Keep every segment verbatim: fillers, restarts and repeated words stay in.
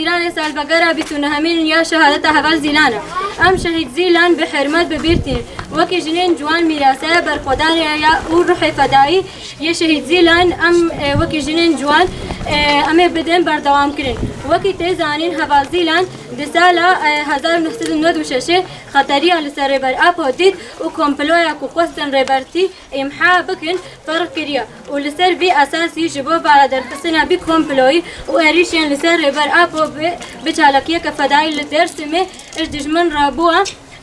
Îlanê salvegera bîst û nehemîn ya şehadeta heval Zîlan e. Em şehîd Zîlan bi hurmet bi bîr tînin. Wekî jinên ciwan mîrasaya berxwedanê ya û ruhê fedayî yê şehîd Zîlan em, e, wekî jinên ciwan, e, em ê bidin berdewamkirin. Wekî tê zanîn heval Zîlan di sala, e, hezar û neh sed û newed û şeş xeteriya li ser Rêber Apo dît û komploya ku xwestin Rêbertî îmha bikin, ferq kiriye û li ser vî esasî ji bo bala derxistina vî komployî û êrîşên li ser Rêber Apo bi, bi çalakiyeke fedayî li Dêrsimê ji dijmin re bûye,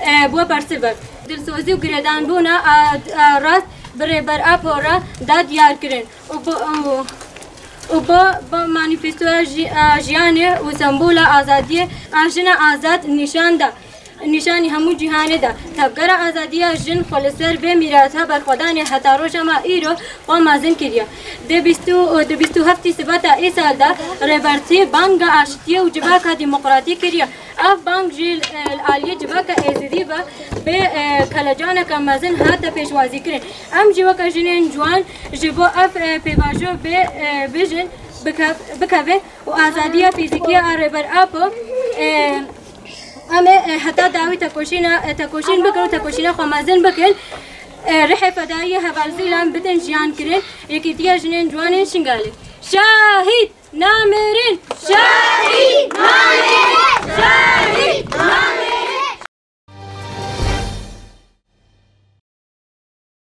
e, bûye bersiv. Dilsozî û girêdanbûna a, a rast bi Rêber Apo re da diyar kirin û bo, û, û bo, bo manîfestoya jî, a jiyanê û sembola azadiyê a jina azad nîşan da. Nîşanî hemû cîhanê de. Tevgera Azadiya Jin xwe li ser vê mîrata berxwedanê heta roja me îro xwe mezin kiriye. Di bîst û, di bîst û heftê Sibata îsal de Rêbertî banga aştiyê û civaka demokratî kiriye. Ev bang jî, e, li aliyê civaka Êzidî ve bi, e, kelecaneke mezin hate pêşwazîkirin. Em jî weke jinên ciwan ji bo ev, e, pêvajo bê, e, bijin, bikev-, bikeve û azadiya fîzîkî ya Rêber Apo, e, Em ê, e, heta dawî tekoşîna, e, tekoşîn bikin û tekoşîna xwe mezin bikin. E, rihê fedayî heval Zîlan bidin jiyan kirin. Yekîtiya Jinên Ciwanên Şingalê. Şehîd namerin! Şehîd namerin!